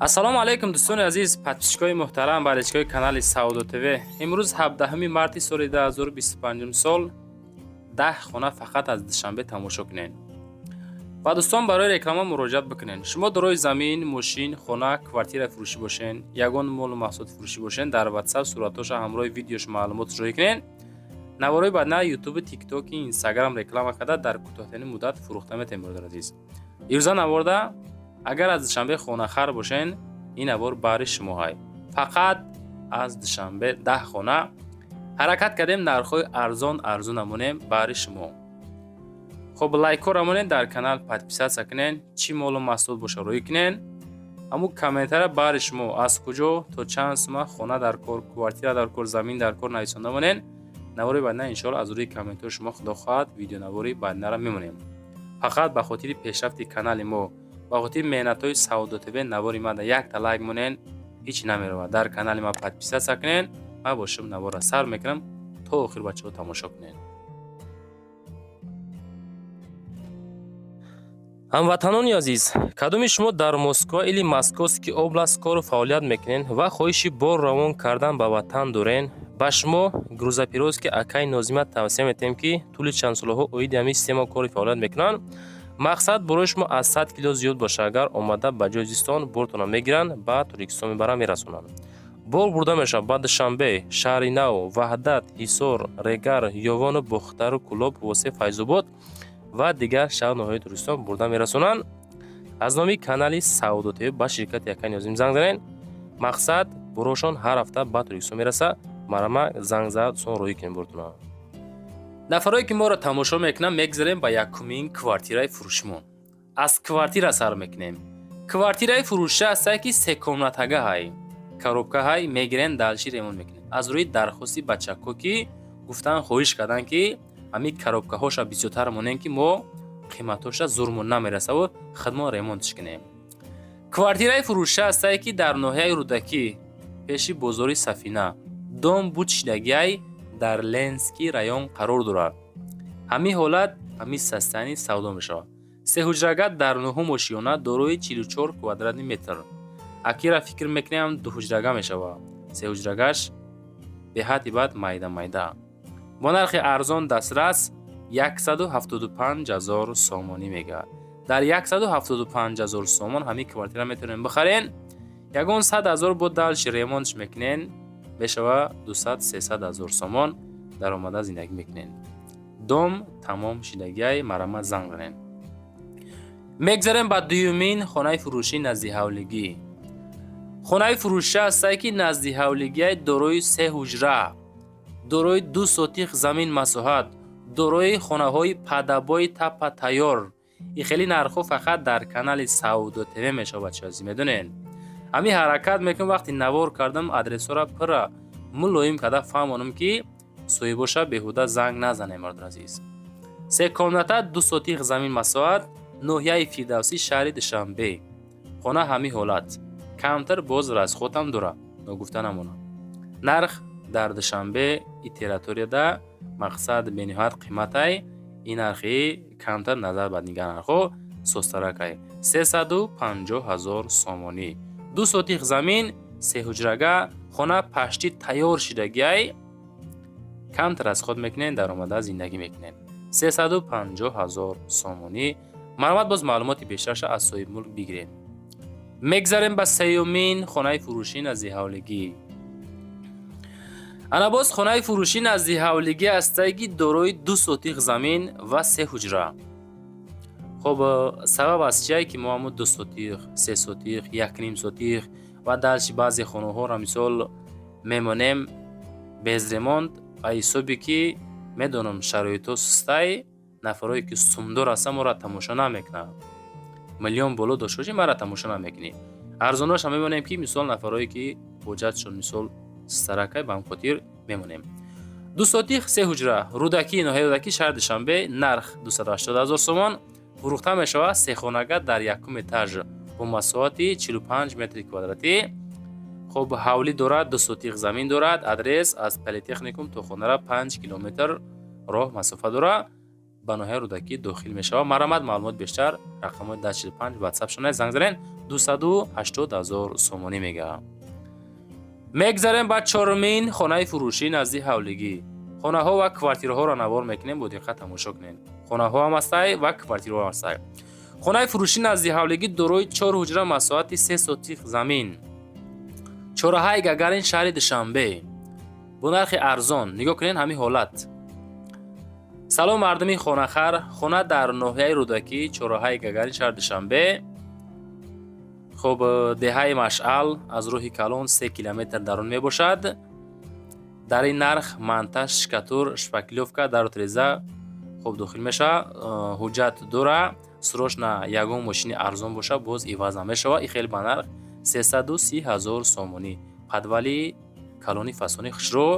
Ассалому алайкум, дӯстони азиз, подписчикои муҳтарам, болельщикои канали Савдо ТВ. Имрӯз 17 марти соли 2025 сол, 10 хона фақат аз Душанбе тамошо кунед. Ва дӯстон, барои реклама муроҷиат бикунед. Шумо дорои замин, мошин, хона, квартира фурӯшӣ бошен, ягон молу маҳсулот фурӯшӣ бошен, дар WhatsApp суратҳоша ҳамроҳи видеош маълумот ҷой кунед. Наворои баъдна Ютуби, Тиктоки, Инстаграм реклама карда, дар кӯтоҳтарин муддат фурӯхта метавонем, бародар азиз. Ирӯза наворда, агар аз Душанбе хонахар бошен, ин навор баҳри шумо ҳай. Фақат аз Душанбе 10 хона ҳаракат кардем, нархҳои арзон арзу намонем баҳри шумо. Хоб, лайкҳоро монед, дар канал подписаться кунед, чӣ молу маҳсулот боша, рӯй кунед. Ҳамун комментария баҳри шумо, аз куҷо, то чанд сума хона дар кор, квартира дар кор, замин дар кор нависонда монед. Навори баъдна, иншоалло, аз рӯи комментҳои шумо, худо хоҳад, видеонавори баъднаро мемонем. Фақат ба хотири пешрафти канали мо, ба хотири меҳнатҳои Савдо ТВ навори мада якта лайк монед, ҳеҷ намеравад. Дар канали ма подписаться кунед. Ман бо шумо наворро сар мекунам, то охир, бачаҳо, тамошо кунед. Ҳамватанони азиз, кадоми шумо дар Москва или Московский область кору фаъолият мекунед ва хоҳиши бор равон кардан ба ватан дорен, ба шумо грузоперевозки акаи Нозима тавсия метиҳем, ки тӯли чанд солаҳо оиди ҳамин система кори фаъолият мекунанд. Мақсад, борои шумо аз 100 кило зиёд боша, агар омада ба ҷои зистон бортона мегиранд, ба Тоҷикистон мебаранд, мерасонанд. Бор бурда мешавад ба Душанбе, Шаҳри Нав, Ваҳдат, Ҳисор, Регар, Ёвону Бохтару Кӯлоб, Восе, Файзобод ва дигар шаҳр ноҳияи Тоҷикистон бурда мерасонанд. Аз номи канали Савдо ТВ ба ширкати акаи Нозим занг занед. Мақсад, борошон ҳар ҳафта ба Тоҷикистон мераса. Марама занг зад, дӯстон, роҳӣ кунем бортона. Нафарое ки моро тамошо мекунанд, мегзарем ба якумин квартираи фурӯшимон. Аз квартира сар мекунем. Квартираи фурӯша ҳастае, ки секомнатага ҳай, коробка ҳай, мегирен, дальше ремонт мекунем. Аз рӯи дархости бачакҳо, ки гуфтан, хоҳиш карданд, ки ҳамин коробкаҳоша бисёртар монем, ки мо қиматҳоша зурмон намерасаву худмон ремонтш кунем. Квартираи фурӯша ҳастае, ки дар ноҳияи Рӯдакӣ, пеши бозори Сафина, дом буд шидагиай, дар Ленинский район қарор дорад. Ҳамин ҳолат, ҳамин состояние савдо мешавад. Сеҳуҷрага дар нуҳум ошиёна, дорои 44 квадратный метр. Акира фикр мекунем, дуҳуҷрага мешавад, сеҳуҷрагаш беҳадди баъд майда майда. Бо нархи арзон дастрас, 175 ҳазор сомонӣ мегӯяд. Дар 175 ҳазор сомон ҳамин квартира метавонем бихарен. Ягон 100 ҳазор бо дальше ремонтш мекунен, мешава 200-300 ҳазор сомон, даромада зиндагӣ мекунен. Дом тамом шидагиай, марама занг занен. Мегзарем ба дуюмин хонаи фурӯшӣ назди ҳавлигӣ. Хонаи фурӯшӣ ҳастае, ки назди ҳавлигиай, дорои се ҳуҷра, дорои 2 сотих замин масоҳат, дорои хонаҳои падабои таппа тайёр. И хеле нархҳо фақат дар канали Савдо ТВ мешавад, бачаазӣ, медонед. Ҳамин ҳаракат мекунам, вақти навор кардам, адресҳоро пурра мулоим карда фаҳмонам, ки соҳибоша беҳуда занг назанем, бародар азиз. Се комната, 2 сотих замин масоҳат, ноҳияи Фирдавсӣ, шаҳри Душанбе. Хона ҳамин ҳолат, камтар боз расходам дора, ногуфта намонад. Нарх дар Душанбе и территорияда, мақсад, бениҳоят қиматай. Ин нархи камтар назар ба дигар нархҳо состаракай, 350 ҳазор сомонӣ, 2 сотих замин, сеҳуҷрага хона, пашти тайёр шидагиай. Камтар расход мекунед, даромада зиндагӣ мекунед. 350 ҳазор сомонӣ. Марҳамат, боз маълумоти бештарша аз соҳибмулк бигирем. Мегзарем ба сеюмин хонаи фурӯшӣ назди ҳавлигӣ. Ана боз хонаи фурӯшӣ назди ҳавлигӣ ҳастае, ки дорои 2 сотих замин ва се ҳуҷра. Хоб, сабаб аз чие, ки мо ҳамо 2 сотих, 3 сотих, 1,5 сотих ва дальше баъзе хонаҳоро мисол мемонем без ремонт, ба ҳисобе ки медонам, шароитҳо сустай, нафарое ки сумдор ҳастанд, моро тамошо намекунанд. Миллион боло дошта бошӣ, маро тамошо намекунӣ. Арзоноша мемонем, ки мисол нафарое ки ҳоҷатшон мисол саракай, ба ҳам хотир мемонем. 2 сотих, се ҳуҷра, Рӯдакӣ, ноҳияи Рӯдакӣ, шаҳри Душанбе, нарх 280 ҳазор сомон фурӯхта мешавад. Сехонага дар якум этаж бо масоҳати 45 метри квадратӣ. Хоб, ҳавлӣ дорад, 2 сотих замин дорад. Адрес: аз политехникум то хонара 5 километр роҳ масофа дорад, ба ноҳияи Рӯдакӣ дохил мешавад. Марҳамат, маълумот бештар рақамҳои 1045 ватсап шонай, занг занед. 280 ҳазор сомонӣ мега. Мегзарем ба чорумин хонаи фурӯшӣ назди ҳавлигӣ. Хонаҳо ва квартираҳоро навор мекунем, бо диққат тамошо кунед. Хонаҳо ҳам ҳастай ва квартираҳо ҳастай. Хонаи фурӯшӣ назди ҳавлигӣ дорои чор ҳуҷра, масоҳати 3 сотих замин, чораҳаи Гагарин, шаҳри Душанбе, бо нархи арзон. Нигоҳ кунед, ҳамин ҳолат. Салом, мардуми хонахар! Хона дар ноҳияи Рӯдакӣ, чораҳаи Гагарин, шаҳри Душанбе, хуб, деҳаи Машъал, аз роҳи калон 3 километр дарун мебошад. Дар ин нарх монтаж, штукатур, шпаклёвка, дару треза хуб дохил мешавад. Ҳуҷҷат дора. Срочно ягон мошини арзон боша, боз иваз намешавад. И хеле ба нарх 330 ҳазор сомонӣ. Подвали калони фасони хушрӯ.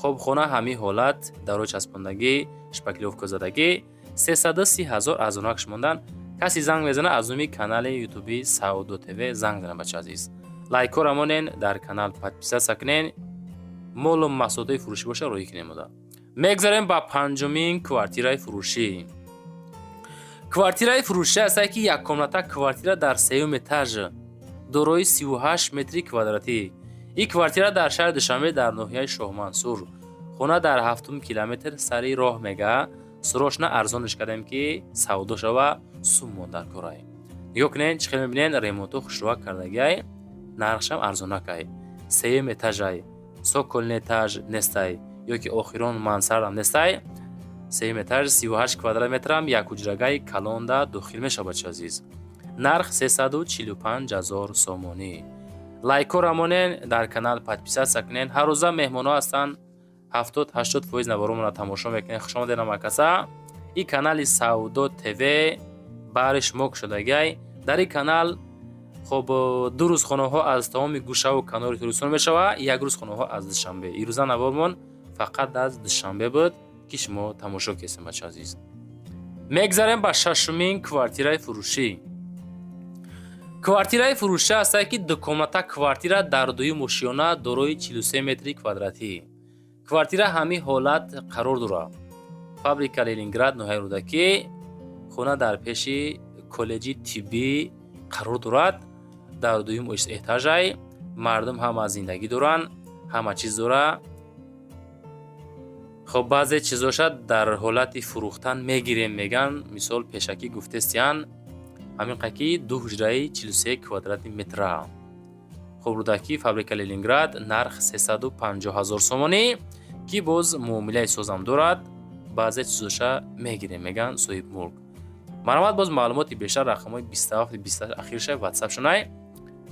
Хоб, хона ҳамин ҳолат, даро часпондагӣ, шпаклёвка задагӣ, 330 ҳазор арзонакш мондан. Касе занг мезана, аз номи канали ютуби Савдо ТВ занг зана. Бача азиз, лайкҳоро монен, дар канал подписаться кунен. Молу маҳсулотҳои фурӯшӣ боша, роҳӣ кунем. Мода мегзарем ба панҷумин квартираи фурӯшӣ. Квартираи фурӯшӣ ҳастае, ки яккомната квартира дар сеюм этаж, дорои 38 метри квадратӣ. Ин квартира дар шаҳри Душанбе, дар ноҳияи Шоҳмансур, хона дар ҳафтум километр сари роҳ мега. Срочно арзонш кардем, ки савдо шава, суммон дар корай. Нигоҳ кунед, чӣ хел мебинед, ремонту хушрӯа кардагиай, нархшам арзонакай. Сеюм этажай, цокольный этаж нестай ё ки охирон мансардам нестай. Сеюм этаж, 38 квадрат метрам, як ҳуҷрагаи калонда дохил мешавад. Бача азиз, нарх 345 ҳазор сомонӣ. Лайкҳоро монен, дар канал подписаться кунен. Ҳар рӯза меҳмонҳо ҳастанд, 70-80% наворомонро тамошо мекунед. Хушомадед ҳамакаса. Ин канали Савдо ТВ баҳри шумо кушодагиай. Дар ин канал, хоб, ду рӯз хонаҳо аз тамоми гӯшаву канори Тоҷикистон мешавад, як рӯз хонаҳо аз Душанбе. Ирӯза навормон фақат аз Душанбе буд, ки шумо тамошо кесем. Бача азиз, мегзарем ба шашумин квартираи фурӯшӣ. Квартираи фурӯшӣ ҳастае, ки дукомната квартира дар дуюм ошёна, дорои 43 метри квадратӣ. Квартира ҳамин ҳолат қарор дорад. Фабрика Ленинград, ноҳияи Рӯдакӣ. Хона дар пеши коллеҷи тиббӣ қарор дорад, дар дуюм этажай. Мардум ҳама зиндагӣ доранд, ҳама чиз дора. Хоб, баъзе чизоша дар ҳолати фурӯхтан мегирем меган, мисол, пешакӣ гуфтестиян. Ҳамин қаки ду ҳуҷраи 43 квадрати метра. Хоб, Рӯдакӣ, фабрика Ленинград, нарх 350 ҳазор сомонӣ, ки боз муомилаи созам дорад. Баъзе чизоша мегирем меган соҳибмулк. Марҳамат, боз маълумоти бештар рақамҳои 27 28 ахирша ватсапшонай,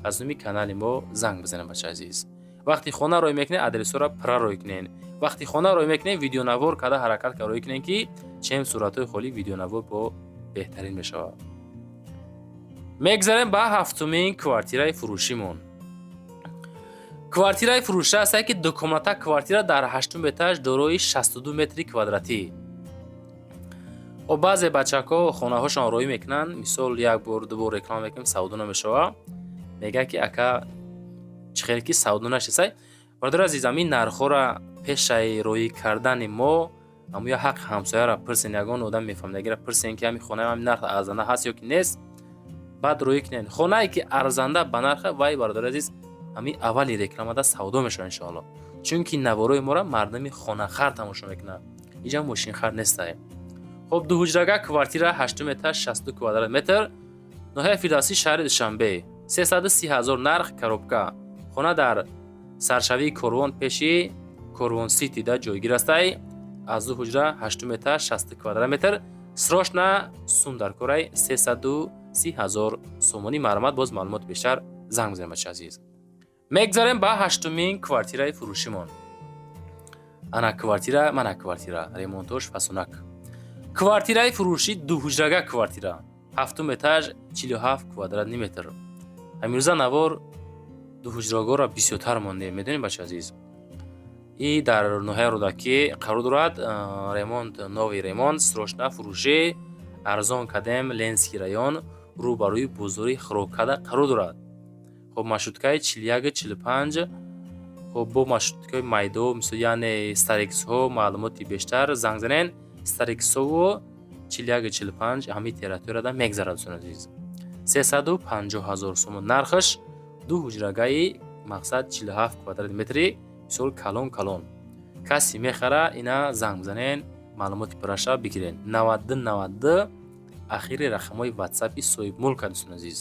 аз номи канали мо занг бизанед. Бача азиз, вақти хона рой мекунед, адресҳоро пурра рой кунед. Вақти хона рой мекунед, видеонавор карда ҳаракат ка рой кунед, ки чем суратҳои холӣ видеонавор бо беҳтарин мешавад. Мегзарем ба ҳафтумин квартираи фурӯшимон. Квартираи фурӯшӣ ҳастае, ки дукомната квартира дар ҳаштум этаж, дорои 62 метри квадратӣ. О, баъзе бачакҳо хонаҳошон роӣ мекунанд, мисол, як бор, ду бор реклама мекунем, савдо намешава. Мегӯяд, ки ака, чӣ хел ки савдо нашисай? Бародари азиз, ҳамин нархҳоро пешаи роӣ кардани мо ҳамоя ҳаққи ҳамсояро пурсен, ягон одам мефаҳмидагиро пурсен, ки ҳамин хонаи ҳамин нарх арзанда ҳаст ё ки нест, баъд роӣ кунед. Хонае ки арзанда ба нарха, вай, бародари азиз, ҳамин аввали рекламада савдо мешавад, иншоалло, чунки наворои моро мардуми хонахар тамошо мекунад, инҷа мошинхар нестае. Хоб, дуҳуҷрага квартира, ҳаштум этаж, 62 квадрат метр, ноҳияи Фирдавсӣ, шаҳри Душанбе, 330 ҳазор нарх, коробка. Хона дар саршавии Корвон, пеши Корвон Ситида ҷойгир астай. Аз ду ҳуҷра, ҳаштум этаж, 62 квадрат метр. Срочно сум дар корай, 330 ҳазор сомонӣ. Марҳамат, боз маълумоти бештар занг бизанед. Бача азиз, мегзарем ба ҳаштумин квартираи фурӯшимон. Ана квартира, мана квартира, ремонтош фасонак. Квартираи фурӯшӣ, дуҳуҷрага квартира, ҳафтум этаж, 47 квадратный метр. Ҳамирӯза навор дуҳуҷрагоро бисёртар мондем, медонем, бача азиз. И дар ноҳияи Рӯдакӣ қарор дорад. Ремонт, новый ремонт, срочно фурӯшӣ, арзон кардем. Ленинский район, рӯ ба рӯи бозори хӯроккада қарор дорад. Хоб, маршруткаи 41, 45, хоб, бо маршруткаи майдо, мисол, яъне Старексҳо. Маълумоти бештар занг занен. Старексову 41, 45 ҳамин территорияда мегзарад, дӯстони азиз. 350 ҳазор сомон нархаш. Ду ҳуҷрагаи, мақсад, 47 квадрати метри, мисол, калон калон. Касе мехара, ина занг бизанен, маълумоти пурраша бигирен. 92 92 ахири рақамҳои ватсапи соҳибмулка, дӯстони азиз.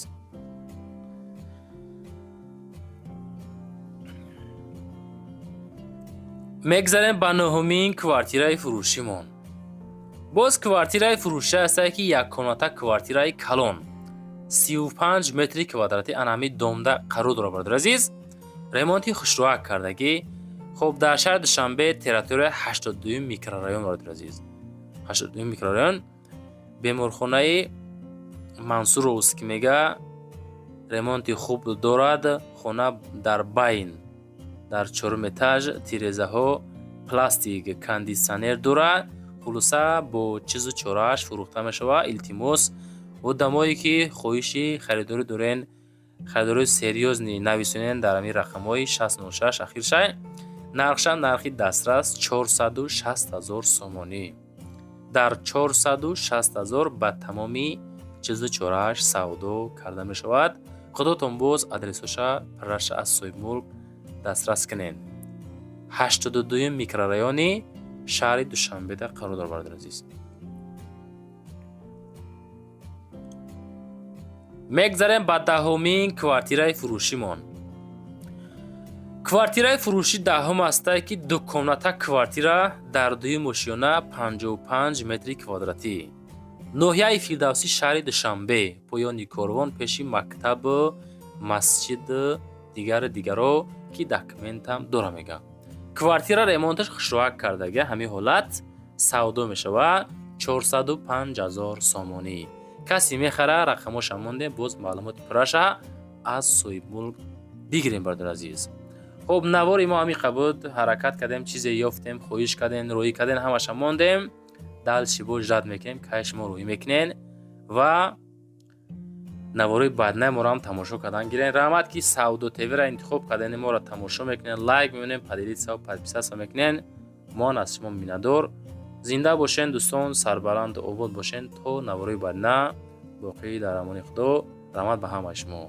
Мегзарем ба нуҳумин квартираи фурӯшимон. Боз квартираи фурӯшӣ ҳастае, ки яккомната, квартираи калон, 35 метри квадратӣ, анами домда қарор дорад, бародари азиз. Ремонти хушрӯак кардагӣ. Хуб, дар шаҳри Душанбе, территорияи 82-юм микрорайон, бародари азиз, 82-юм микрорайон, беморхонаи Мансуровский мега. Ремонти хуб дорад хона. Дар байн, дар чорум этаж, тирезаҳо пластик, кондитсионер дорад. Хулоса, бо чизу чорааш фурӯхта мешавад. Илтимос, одамое ки хоҳиши харидорӣ дорен, харидории серьёзный, нависонен дар ҳамин рақамҳои 606 ахиршай. Нархшам нархи дастрас, 460 ҳазор сомонӣ. Дар 460 ҳазор ба тамоми чизу чорааш савдо карда мешавад. Худотон боз адресоша пурраша аз соҳибмулк дастрас кунед. 82-юм микрорайони шаҳри Душанбеда қарор дорад, бародари азиз. Мегзарем ба даҳумин квартираи фурӯшимон. Квартираи фурӯши даҳум ҳастае, ки дукомната квартира дар дуюм ошёна, 55 метри квадратӣ, ноҳияи Фирдавсӣ, шаҳри Душанбе, поёни корвон, пеши мактабу масҷиду дигару дигаро, ки документам дора мега. Квартира ремонташ хушроак кардага. Ҳамин ҳолат савдо мешавад, 405 ҳазор сомонӣ. Касе мехара, рақамоша мондем, боз маълумоти пурраша аз соҳибмулк бигирем, бародари азиз. Хуб, навори мо ҳамиқа буд. Ҳаракат кардем, чизе ёфтем, хоҳиш кардем, роҳӣ кардем, ҳамаша мондем. Дальше боз ждать мекунем, кай шумо роҳӣ мекунен ва наворои баъднаи моро ҳам тамошо кардан гирен. Раҳмат, ки Савдо ТВ-ра интихоб кардем, моро тамошо мекунен, лайк мемонем, поделиться, подписаться мекунен. Мо аз шумо миннатдор. Зинда бошен, дӯстон, сарбаланду обод бошен. То наворои баъдна, боқӣ дар амони Худо. Раҳмат ба ҳамаи шумо.